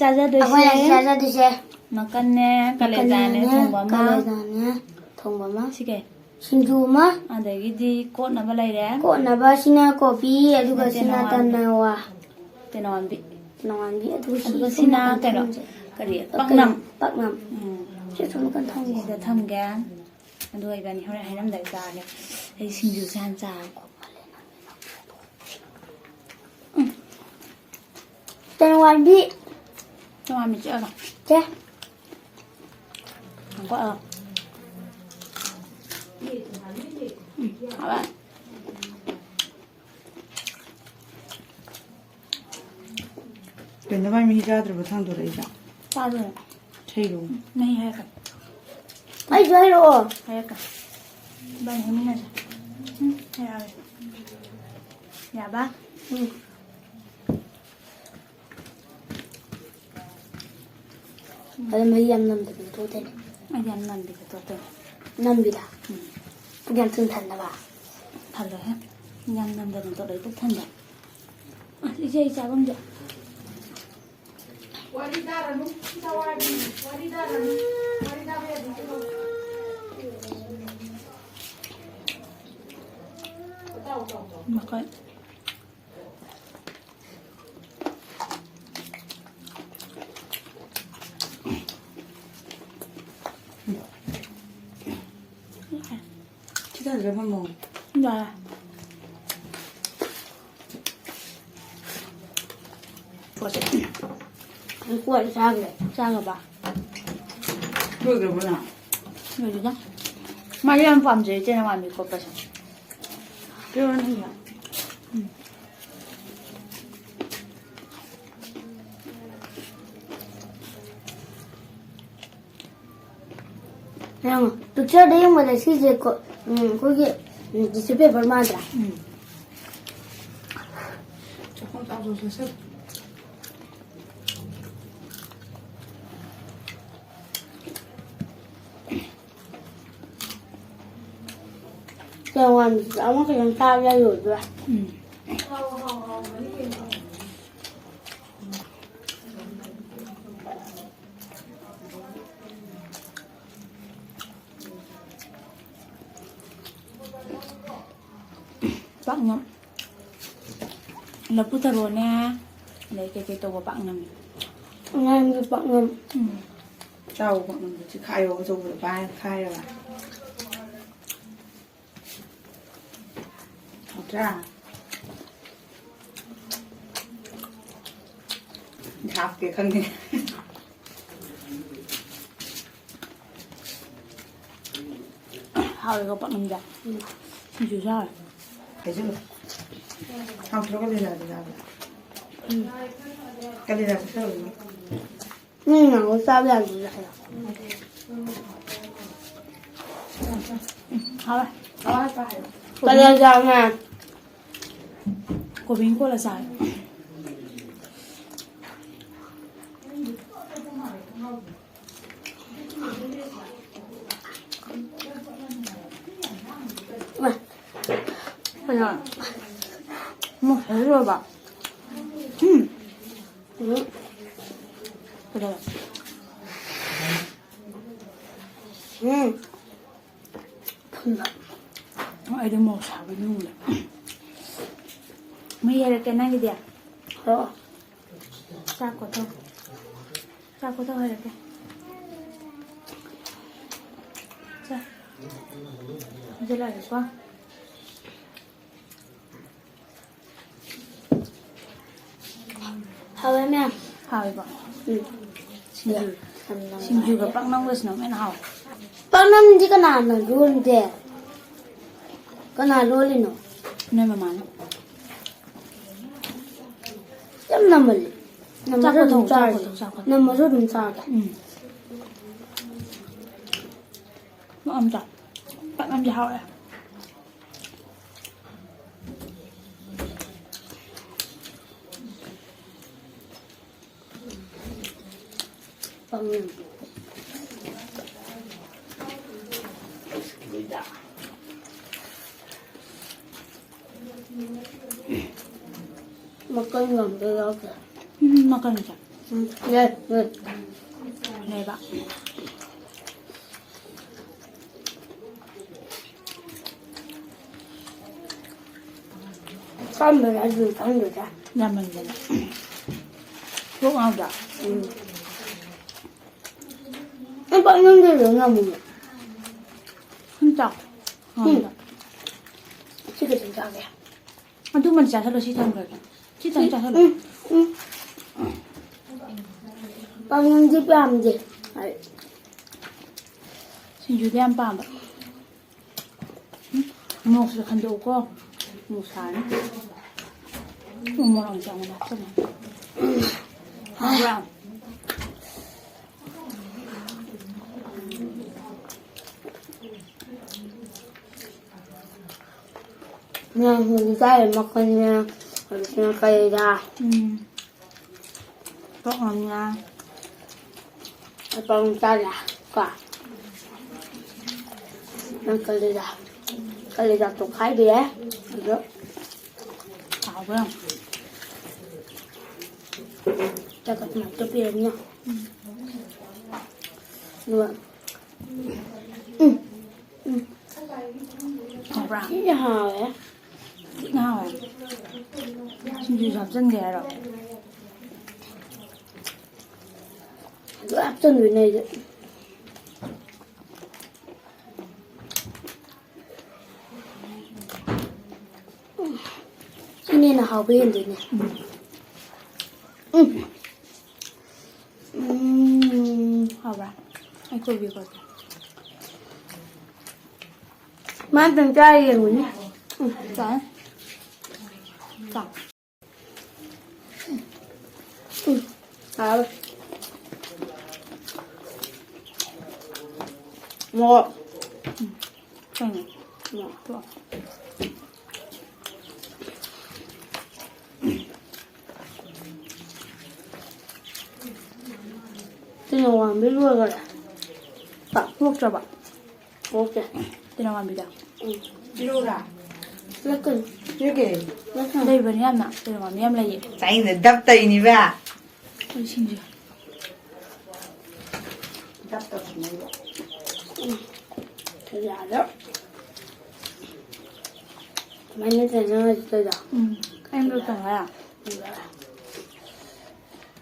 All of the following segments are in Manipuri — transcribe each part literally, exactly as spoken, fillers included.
ꯆꯥꯖꯗꯣꯏꯁꯦ꯫ ꯑꯩꯈꯣꯏꯅ ꯆꯥꯖꯗꯣꯏꯁꯦ ꯃꯀꯟꯅꯦ, ꯀꯥꯂꯦꯖꯥꯅꯦ, ꯃꯀꯟꯅꯦ, ꯊꯣꯡꯕ ꯑꯃ꯫ ꯀꯥꯂꯦꯖꯥꯅꯦ, ꯊꯣꯡꯕ ꯑꯃ꯫ ꯁꯤ ꯀꯩ? ꯁꯤꯡꯖꯨ ꯑꯃ꯫ ꯑꯗꯒꯤꯗꯤ ꯀꯣꯠꯅꯕ ꯂꯩꯔꯦ꯫ ꯀꯣꯠꯅꯕ ꯁꯤꯅ ꯀꯣꯕꯤ, ꯑꯗꯨꯒ ꯁꯤꯅ ꯁꯤꯅ ꯇꯦꯅꯋꯥ꯫ ꯇꯦꯅꯋꯥ꯫ ꯇꯦꯅꯋꯥꯟꯕꯤ꯫ ꯇꯦꯅꯋꯥꯟꯕꯤ, ꯑꯗꯨꯒ ꯁꯤ ꯑꯗꯨꯒ ꯁꯣꯝ ꯁꯤꯅ ꯅꯥꯀꯟ ꯀꯩꯅꯣ? ꯊꯝꯁꯦ꯫ ꯀꯔꯤ? ꯄꯥꯛꯅꯝ꯫ ꯄꯥꯛꯅꯝ꯫ ꯎꯝ꯫ ꯁꯤ ꯁꯣꯝ ꯅꯥꯀꯟ ꯊꯝꯒꯦ꯫ ꯁꯤꯗ ꯊꯝꯒꯦ꯫ ꯑꯗꯨꯒ ꯏꯕꯥꯅꯤ ꯍꯣꯔꯦꯟ ꯍꯩꯅꯝꯗꯥꯏ ꯆꯥꯔꯒꯦ꯫ ꯑꯩ ꯁꯤꯡꯖꯨꯁꯦ ꯍꯥꯟꯅ ꯆꯥꯔꯒꯦ꯫ ꯇꯦꯅꯋꯥꯟꯕꯤ꯫ ꯇꯦꯅꯋꯥꯟꯕꯤ ꯆꯤꯛꯑꯒ꯫ ꯆꯦ꯫ ꯉꯥꯏꯈꯣ, ꯑ꯫ ꯎꯝ, ꯍꯥꯎꯋꯦ꯫ ꯀꯩꯅꯣ ꯃꯥꯏ ꯃꯍꯤ ꯆꯥꯗ꯭ꯔꯕ ꯊꯥꯡꯗꯣꯔꯛꯏꯗꯣ? ꯆꯥꯗꯣꯏꯅꯦ꯫ ꯊꯩꯔꯣ꯫ ꯃꯍꯤ ꯍꯥꯏꯔꯛꯀꯅꯤ꯫ ꯑꯩꯁꯨ ꯍꯥꯏꯔꯛꯑꯣ꯫ ꯍꯥꯏꯔꯛꯀꯅꯤ꯫ ꯏꯕꯥꯅꯤ ꯍꯩꯃꯤꯟꯅꯁꯦ꯫ ꯎꯝ, ꯌꯥꯔꯦ꯫ ꯌꯥꯕ? ꯎꯝ꯫ ꯑꯗꯣ ꯃꯍꯤ ꯌꯥꯝ ꯅꯝꯗꯕꯤꯗ ꯇꯣꯠꯇꯣꯏꯅꯦ꯫ ꯑꯩꯗꯤ ꯌꯥꯝ ꯅꯝꯕꯤꯗ ꯇꯣꯠꯇꯣꯏꯅꯦ꯫ ꯅꯝꯕꯤꯗ? ꯎꯝ꯫ ꯄꯨꯛ ꯌꯥꯝ ꯊꯨꯅ ꯊꯟꯅꯕ? ꯊꯜꯂꯣꯏꯍꯦ꯫ ꯌꯥꯝ ꯅꯝꯗꯅ ꯇꯣꯠꯂꯗꯤ ꯄꯨꯛ ꯊꯟꯕ꯫ ꯑꯁ, ꯏꯆꯦ, ꯑꯩ ꯆꯥꯐꯝꯁꯦ꯫ ꯋꯥꯔꯤ ꯇꯥꯔꯅꯨ꯫ ꯋꯥꯔꯤ ꯇꯥꯔꯅꯨ꯫ ꯋꯥꯔꯤ ꯇꯥꯕ ꯌꯥꯗꯦ꯫ ꯃꯈꯣꯏ꯫ ꯈꯤꯇꯪꯗ ꯐꯝꯃꯣ꯫ ꯌꯥꯔꯦ꯫ ꯄꯣꯠꯁꯦ꯫ ꯀꯣꯠꯂ ꯆꯥꯈ꯭ꯔꯦ꯫ ꯆꯥꯈ꯭ꯔꯕ? ꯂꯣꯏꯈ꯭ꯔꯕꯣ ꯅꯪ? ꯂꯣꯏꯔꯦꯗ꯫ ꯃꯥꯗꯤ ꯌꯥꯝ ꯄꯥꯝꯖꯩ ꯏꯆꯦ ꯅꯃꯥꯟꯕꯤ ꯀꯣꯠꯄꯁꯦ꯫ ꯄꯤꯔꯛꯑꯣ ꯅꯪꯒꯤ꯫ ꯎꯝ꯫ ꯌꯦꯡꯉꯣ, pictureꯗ ꯌꯦꯡꯕꯗ ꯁꯤꯁꯦ ꯀꯣ-, ꯎꯝ, ꯑꯩꯈꯣꯏꯒꯤ, ꯎꯝ, tissue paper ꯃꯥꯟꯗ꯭ꯔꯥ? ꯎꯝ꯫ ꯆꯥꯛꯈꯨꯝ ꯆꯥꯎ ꯆꯥꯎ ꯆꯥꯁꯤꯜꯂꯨ꯫ ꯇꯦꯅꯋꯥꯟꯕꯤꯁꯨ ꯑꯃꯈꯛꯇꯪ ꯆꯥꯕ ꯌꯥꯏ ꯂꯣꯏꯗꯣꯏꯔꯦ꯫ ꯎꯝ꯫ ꯄꯥꯛꯅꯝ꯫ ꯂꯐꯨ ꯊꯔꯣꯅꯦ꯫ ꯑꯗꯩ ꯀꯩꯀꯩ ꯇꯧꯕ ꯄꯥꯛꯅꯝ꯫ ꯑꯉꯥꯡꯒꯤ ꯄꯥꯛꯅꯝ꯫ ꯎꯝ꯫ ꯆꯥꯎ ꯄꯥꯛꯅꯝꯗꯣ ꯆꯤꯈꯥꯏꯌꯣ ꯑꯆꯧꯕꯗꯣ ꯄꯥꯏꯔꯒ ꯈꯥꯏꯔꯒ꯫ ꯍꯥꯎꯇ꯭ꯔꯥ? ꯍꯥꯞꯀꯦ ꯈꯪꯗꯦ꯫ ꯍꯥꯎꯔꯦꯀꯣ ꯄꯥꯛꯅꯝꯁꯦ꯫ ꯎꯝ꯫ ꯁꯤꯡꯖꯨꯁꯨ ꯍꯥꯎꯔꯦ꯫ ꯍꯥꯏꯖꯤꯜꯂꯨ꯫ ꯍꯥꯎꯇ꯭ꯔꯣ ꯀꯂꯦꯖꯥꯗꯨ ꯆꯥꯕ? ꯎꯝ꯫ ꯀꯂꯦꯖꯥ ꯆꯥꯁꯜꯂꯨ꯫ ꯅꯪ ꯉꯥꯡꯕ ꯆꯥꯕ ꯌꯥꯗ꯭ꯔꯤꯁꯦ ꯀꯩꯅꯣ? ꯍꯥꯎꯔꯦ꯫ ꯀꯂꯦꯖꯥꯅꯦ꯫ ꯀꯣꯕꯤ ꯀꯣꯠꯂ ꯆꯥꯔꯦ꯫ ꯀꯩꯅꯣ? ꯃꯣꯔꯣꯛ ꯁꯥꯏꯖ ꯑꯣꯏꯕ꯫ ꯎꯝ꯫ ꯎꯝ꯫ ꯀꯩꯗꯧꯔꯦ? ꯎꯝ꯫ ꯐꯨꯟꯕ꯫ ꯑꯩꯗꯤ ꯃꯣꯔꯣꯛ ꯁꯥꯕ ꯏꯃꯨꯡꯗ꯫ ꯃꯍꯤ ꯍꯩꯔꯛꯀꯦ ꯅꯪꯒꯤꯗꯤ꯫ ꯍꯣ꯫ ꯆꯥꯛ ꯀꯣꯠꯊꯧ꯫ ꯆꯥꯛ ꯀꯣꯠꯊꯧ ꯍꯩꯔꯛꯀꯦ꯫ ꯆꯥ꯫ ꯍꯩꯖꯤꯜꯂꯛꯑꯒꯦꯀꯣ꯫ ꯍꯥꯎꯋꯦ ꯃꯌꯥꯝ꯫ ꯍꯥꯎꯋꯦꯀꯣ? ꯎꯝ꯫ ꯁꯤꯡꯖꯨ-, ꯌꯥꯝ ꯅꯨꯡꯉꯥꯏꯔꯦ꯫ ꯁꯤꯡꯖꯨꯒ ꯄꯥꯛꯅꯝꯒꯁꯤꯅ ꯍꯦꯟꯅ ꯍꯥꯎꯋꯦ꯫ ꯄꯥꯛꯅꯝꯗꯤ ꯀꯅꯥꯅ ꯂꯣꯟꯒꯦ? ꯀꯅꯥ ꯂꯣꯜꯂꯤꯅꯣ? ꯅꯣꯏ ꯃꯃꯥꯅ꯫ ꯌꯥꯝ ꯅꯝꯃꯜꯂꯦ꯫ ꯆꯥꯛ ꯅꯝꯃꯁꯨ ꯑꯗꯨꯝ ꯀꯣꯠꯊꯧ, ꯆꯥꯛ ꯆꯥꯔꯒꯦ꯫ ꯀꯣꯠꯊꯧ, ꯆꯥꯛ ꯀꯣꯠꯊꯧ꯫ ꯅꯝꯃꯁꯨ ꯑꯗꯨꯝ ꯆꯥꯔꯒꯦ꯫ ꯎꯝ꯫ ꯃꯌꯥꯝ ꯆꯥꯎ꯫ ꯄꯥꯛꯅꯝꯁꯦ ꯍꯥꯎꯋꯦ꯫ ꯄꯥꯛꯅꯝ꯫ ꯃꯀꯟꯒ ꯑꯝꯇ ꯌꯥꯎꯗ꯭ꯔꯦ꯫ ꯎꯝ, ꯃꯀꯟꯁꯦ꯫ ꯎꯝ, ꯂꯩ, ꯂꯩ꯫ ꯂꯩꯕ꯫ ꯀꯔꯝꯕꯅ ꯑꯗꯨ ꯈꯪꯗꯣꯏꯗ? ꯌꯥꯝꯃꯟꯗꯅ꯫ ꯀꯣꯛ ꯉꯥꯎꯗ꯭ꯔꯥ? ꯎꯝ꯫ ꯑꯩ ꯄꯥꯛꯅꯝꯗꯤ ꯂꯣꯏ ꯉꯝꯃꯤꯅꯦ꯫ ꯁꯨꯝ ꯆꯥꯎ꯫ ꯎꯝ꯫ ꯉꯥꯎꯗ꯭ꯔꯥ? ꯁꯤ ꯈꯛꯇꯪ ꯆꯥꯒꯦ꯫ ꯑꯗꯨꯃꯗꯤ ꯆꯥꯁꯤꯜꯂꯣ, ꯁꯤ ꯊꯝꯈ꯭ꯔꯒꯦ꯫ ꯁꯤ ꯊꯝ ꯆꯥꯁꯤꯜꯂꯣ꯫ ꯎꯝ, ꯎꯝ꯫ ꯄꯥꯛꯅꯝꯗꯤ ꯄꯥꯝꯗꯦ꯫ ꯁꯤꯡꯖꯨꯗꯤ ꯌꯥꯝ ꯄꯥꯝꯕ꯫ ꯎꯝ, ꯃꯣꯔꯣꯛꯁꯤꯁꯨ ꯈꯟꯗꯣꯛꯎꯀꯣ꯫ ꯃꯣꯔꯣꯛ ꯁꯥꯔꯅꯤ꯫ ꯎ ꯃꯣꯔꯣꯛ ꯑꯃ ꯆꯪꯕꯅꯦ꯫ ꯍꯥꯎꯕ꯭ꯔꯥ? ꯃꯌꯥꯝ ꯍꯧꯖꯤꯛ ꯆꯥꯔꯤ ꯃꯈꯜꯅꯦ꯫ ꯍꯧꯖꯤꯛꯁꯤꯅ ꯀꯂꯦꯖꯥ꯫ ꯎꯝ꯫ ꯄꯣꯛ ꯉꯝꯅ꯫ ꯑꯄꯥꯎ ꯆꯥꯔꯦ ꯀꯣ꯫ ꯅꯪ ꯀꯂꯦꯖꯥ, ꯀꯂꯦꯖꯥ ꯇꯣꯈꯥꯏꯕꯤꯔꯦ꯫ ꯑꯗꯣ ꯍꯥꯎꯕ꯭ꯔꯥ? ꯆꯥꯛꯀ ꯁꯨꯃꯥꯏꯅ ꯇꯣꯠꯄꯤꯔꯅꯤ꯫ ꯑꯗꯨꯒ, ꯎꯝ, ꯎꯝ꯫ ꯍꯥꯎꯕ꯭ꯔꯥ? ꯊꯤꯅ ꯍꯥꯎꯋꯦ꯫ ꯊꯤꯅ ꯍꯥꯎꯋꯦ꯫ ꯁꯤꯡꯖꯨꯁꯨ ꯍꯥꯞꯆꯤꯟꯒꯦ ꯍꯥꯏꯔꯣ? ꯂꯣꯏ ꯍꯥꯞꯆꯤꯟꯗꯣꯏꯅꯦ ꯑꯩꯁꯦ꯫ ꯁꯤꯅ ꯍꯦꯟꯅ ꯍꯥꯎꯕ ꯍꯦꯟꯗꯣꯏꯅꯦ꯫ ꯎꯝ꯫ ꯎꯝ꯫ ꯍꯥꯎꯕ꯭ꯔꯥ? ꯑꯩ ꯀꯣꯕꯤ ꯀꯣꯠꯀꯦ꯫ ꯃꯥ ꯑꯝꯇꯪ ꯆꯥꯔ ꯌꯦꯡꯉꯨꯅꯦ꯫ ꯎꯝ꯫ ꯆꯥꯎ꯫ ꯆꯥꯎ꯫ ꯎꯝ꯫ ꯍꯥꯎꯋꯦ꯫ ꯃꯣꯔꯣꯛ꯫ ꯎꯝ꯫ ꯀꯩꯅꯣ? ꯃꯣꯔꯣꯛ꯫ ꯇꯣꯛꯑꯣ꯫ ꯇꯤꯜꯍꯧ ꯋꯥꯟꯕꯤ ꯂꯣꯏꯈꯔꯦ꯫ ꯄꯥꯛ ꯊꯣꯛꯇ꯭ꯔꯕ? ꯊꯣꯛꯇꯦ꯫ ꯇꯤꯜꯍꯧ ꯋꯥꯟꯕꯤꯗ꯫ ꯎꯝ꯫ ꯄꯤꯔꯛꯎꯔꯥ? ꯄꯤꯔꯛꯀꯅꯨ꯫ ꯄꯤꯔꯛꯀꯦ꯫ ꯄꯤꯔꯛꯀꯅꯨ꯫ ꯂꯩꯕꯅꯤ ꯌꯥꯝꯅ꯫ ꯇꯤꯜꯍꯧ ꯋꯥꯟꯕꯤ ꯌꯥꯝ ꯂꯩꯌꯦ꯫ ꯆꯥꯅꯤꯡꯗ ꯗꯞ ꯇꯧꯔꯤꯅꯤꯕ꯫ ꯑꯩ ꯁꯤꯡꯖꯨ꯫ ꯗꯞ ꯇꯧꯁꯤꯟꯅꯩꯕ꯫ ꯎꯝ꯫ ꯊꯣꯏꯗꯤꯡꯗꯣ꯫ ꯁꯨꯃꯥꯏꯅ ꯅꯠꯇ꯭ꯔ ꯅꯪ ꯍꯧꯖꯤꯛ ꯇꯧꯔꯤꯗꯣ? ꯎꯝ, ꯑꯩ ꯃꯔꯨꯞ ꯇꯧꯔꯦ꯫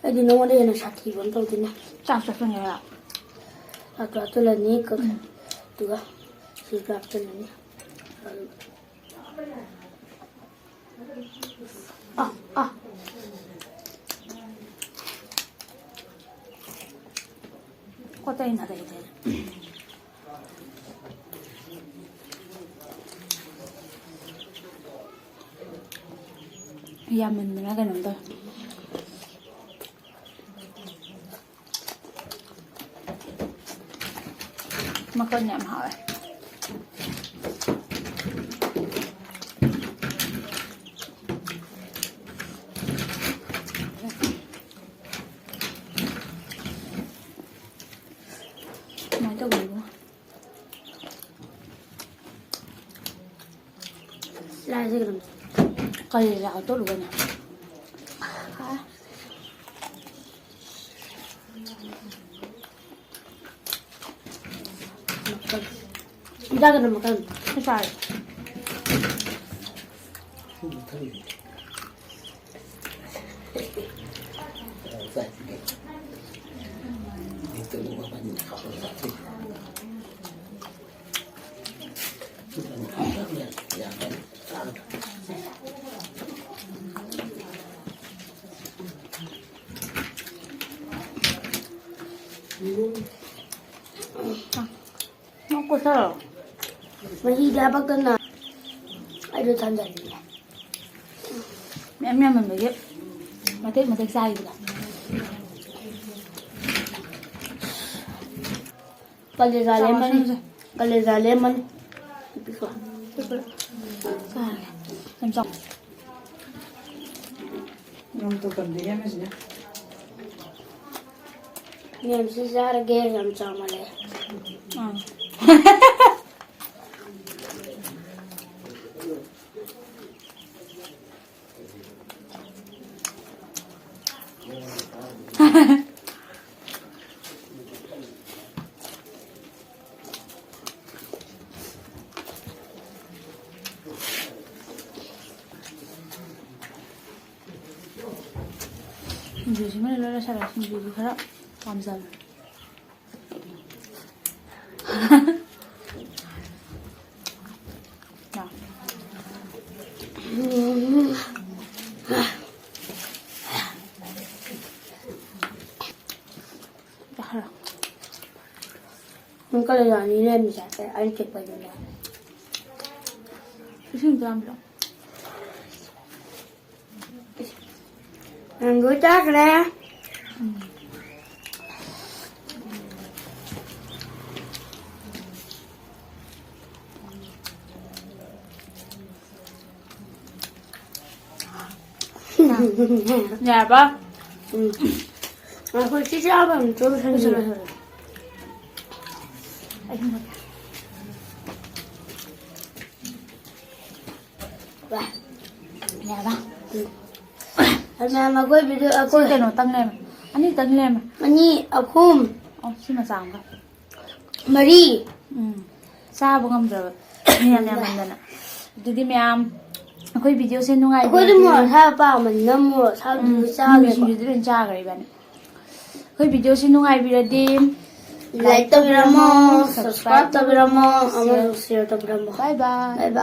ꯑꯩꯗꯤ ꯅꯉꯣꯟꯗ ꯍꯦꯟꯅ ꯁꯥꯊꯤꯕ ꯑꯃ ꯇꯧꯗꯣꯏꯅꯦ꯫ ꯆꯥꯛ ꯆꯥꯁꯟꯒꯦꯔꯥ? ꯆꯥꯛꯇꯣ ꯍꯥꯞꯆꯤꯜꯂꯅꯤ, ꯀꯛ-, ꯎꯝ꯫ ꯑꯗꯨꯒ ꯁꯤꯁꯨ ꯍꯥꯞꯆꯤꯜꯂꯅꯤ꯫ ꯑꯥ, ꯑꯥ꯫ ꯀꯣꯠꯇꯩꯅ ꯂꯩꯔꯦ꯫ ꯌꯥꯝꯃꯟꯗꯅ ꯀꯩꯅꯣꯝ ꯇꯧꯋꯦ꯫ ꯃꯀꯟ ꯌꯥꯝ ꯍꯥꯎꯋꯦ꯫ ꯀꯃꯥꯏꯅ ꯇꯧꯕꯅꯣ? ꯂꯥꯏꯁꯦ ꯀꯩꯅꯣꯝ ꯀꯔꯤ ꯂꯥꯛꯑꯣ ꯇꯣꯠꯂꯨꯒꯅꯦ? ꯃꯀꯟ꯫ ꯏꯟꯖꯥꯡ ꯀꯩꯅꯣ ꯃꯀꯟ? ꯁꯥꯏ꯫ ꯅꯪ ꯀꯣꯠꯊꯔꯣ꯫ ꯃꯍꯤꯗꯤ ꯍꯥꯄꯛꯇꯅ ꯑꯩꯗꯣ ꯊꯥꯡꯗꯕꯤꯅꯦ꯫ ꯃꯌꯥꯝ ꯌꯥꯝꯃꯟꯕꯒꯤ ꯃꯇꯦꯛ ꯃꯇꯦꯛ ꯆꯥꯈꯤꯕꯗ꯫ ꯀꯂꯦꯖꯥ ꯆꯥꯎ ꯂꯦꯃꯟ꯫ ꯁꯤꯁꯦ꯫ ꯀꯂꯦꯖꯥ ꯂꯦꯃꯟ꯫ ꯄꯤꯈꯣ꯫ ꯆꯥꯔꯒꯦ꯫ ꯌꯥꯝ ꯆꯥꯎ꯫ ꯅꯣꯡ ꯇꯧꯀꯝꯗ ꯌꯥꯝꯕꯁꯤꯅ꯫ ꯃꯌꯥꯝꯁꯤ ꯆꯥꯔꯒꯦ, ꯌꯥꯝ ꯆꯥꯎꯃꯜꯂꯦ꯫ ꯑꯥ꯫ ꯁꯤꯡꯖꯨꯁꯤꯃ ꯂꯣꯏ ꯂꯣꯏꯁꯜꯂꯦ꯫ ꯁꯤꯡꯖꯨꯁꯨ ꯈꯔ ꯄꯥꯝꯖꯕ꯫ ꯅꯪ ꯀꯂꯦꯖꯥ ꯑꯅꯤ ꯂꯩꯔꯝꯃꯤꯁꯦ ꯑꯩꯅ ꯆꯤꯛꯄꯩꯗꯨꯅꯦ꯫ ꯏꯁꯤꯡ ꯆꯥꯝꯕ꯭ꯔꯣ? ꯅꯪ ꯂꯣꯏ ꯆꯥꯈ꯭ꯔꯦ꯫ ꯌꯥꯔꯕ? ꯎꯝ꯫ ꯑꯩꯈꯣꯏ ꯁꯤ ꯆꯥꯕ ꯑꯃ ꯆꯠꯂꯨꯁꯦ꯫ ꯆꯠꯂꯨꯁꯦ, ꯆꯠꯂꯨꯁꯦ꯫ ꯑꯩ ꯁꯨꯝ ꯍꯥꯏꯒꯦ꯫ ꯌꯥꯔꯕ? ꯎꯝ꯫ ꯑꯗꯨꯅ ꯑꯩꯈꯣꯏ ꯚꯤꯗꯤꯑꯣ, ꯁꯤ ꯑꯩꯈꯣꯏ ꯀꯩꯅꯣꯇꯪ ꯂꯩꯔꯝꯃꯦ꯫ ꯑꯅꯤꯇꯪ ꯂꯩꯔꯝꯃꯦ꯫ ꯑꯅꯤ, ꯑꯍꯨꯝ꯫ ꯑꯣ, ꯁꯤ ꯃꯆꯥ ꯑꯃꯒ꯫ ꯃꯔꯤ꯫ ꯎꯝ꯫ ꯆꯥꯕ ꯉꯝꯗ꯭ꯔꯕ꯫ ꯃꯤ ꯌꯥꯝ ꯌꯥꯝꯃꯟꯗꯅ꯫ ꯑꯗꯨꯗꯤ ꯃꯌꯥꯝ, ꯑꯩꯈꯣꯏ ꯚꯤꯗꯤꯑꯣꯁꯦ ꯅꯨꯡꯉꯥꯏꯕꯤꯔꯗꯤ ꯑꯩꯈꯣꯏꯗꯤ ꯃꯣꯔꯣꯛ ꯑꯁꯥꯕ ꯄꯥꯝꯕꯅꯤꯅ ꯃꯣꯔꯣꯛ ꯑꯁꯥꯕꯗꯨ ꯎꯝ, ꯆꯥꯒ꯭ꯔꯦꯕ꯫ ꯃꯤꯃꯤ ꯁꯤꯡꯖꯨꯗꯤ ꯂꯣꯏ ꯆꯥꯈ꯭ꯔꯦ ꯏꯕꯥꯅꯤ꯫ ꯑꯩꯈꯣꯏ ꯚꯤꯗꯤꯑꯣꯁꯤ ꯅꯨꯡꯉꯥꯏꯕꯤꯔꯗꯤ like ꯇꯧꯕꯤꯔꯝꯃꯣ, subscribe ꯇꯧꯕꯤꯔꯝꯃꯣ, ꯑꯃꯁꯨꯡ share ꯇꯧꯕꯤꯔꯝꯃꯣ꯫ Bye bye꯫ Bye bye꯫